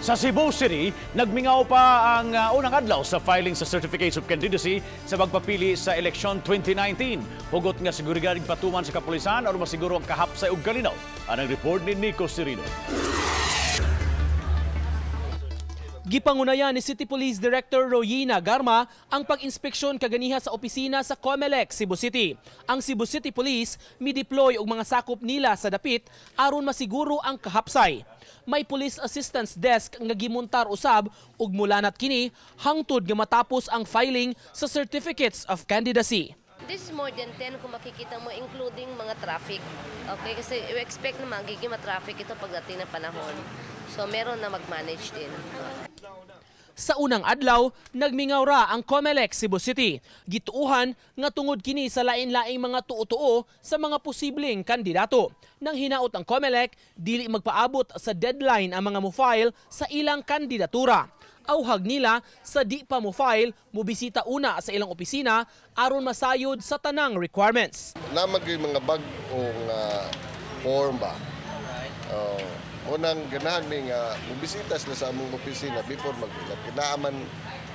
Sa Cebu City, nagmingaw pa ang unang adlaw sa filing sa Certificates of Candidacy sa pagpapili sa eleksyon 2019. Hugot nga seguridad patuman sa kapulisan aron masiguro ang kahapsay ug kalinaw. Anang report ni Nico Serino. Gipangunayan ni City Police Director Royina Garma ang pag-inspeksyon kaganiha sa opisina sa COMELEC Cebu City. Ang Cebu City Police mi-deploy og mga sakop nila sa dapit aron masiguro ang kahapsay. May police assistance desk nga gimontar usab ug mulanat kini hangtod nga matapos ang filing sa certificates of candidacy. This is more than 10 kung makikita mo, including mga traffic. Okay, kasi we expect na magiging ma-traffic ito pagdating ng panahon. So meron na mag-manage din. Sa unang adlaw, nagmingaw ra ang COMELEC Cebu City. Gituuhan nga tungod kini sa lain-laing mga tuo-tuo sa mga posibleng kandidato. Nang hinaot ang COMELEC, dili magpaabot sa deadline ang mga mo-file sa ilang kandidatura. Auhag nila sa di pa mo-file, mobisita una sa ilang opisina aron masayod sa tanang requirements. Naa man gyud mga bag-ong form ba? Unang ganahan mi nga mobisita sila sa among opisina before mag-fill up.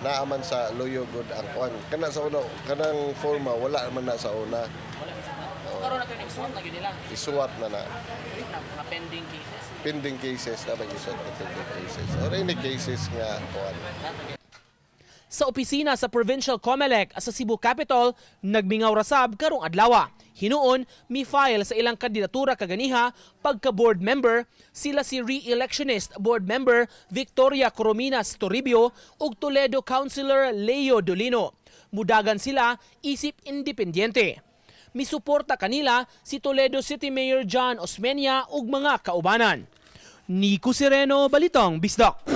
Naaman sa luyo gud ang kuan. Kana sa una, kanang forma wala man na sa una. So karon na isuwat na gyud nila? Isuwat na na. Mga pending cases. Pending cases na may isuwat na pending cases. Or any cases nga kuan. Sa opisina sa Provincial COMELEC sa Cebu Capital, nagmingaw rasab karong adlawa. Hinuon, mi-file sa ilang kandidatura kaganiha pagka board member sila si re-electionist board member Victoria Corominas Toribio ug Toledo Councilor Leo Dolino. Mudagan sila isip independyente. Misuporta kanila si Toledo City Mayor John Osmeña ug mga kaubanan. Nico Sereno, Balitang Bisdak.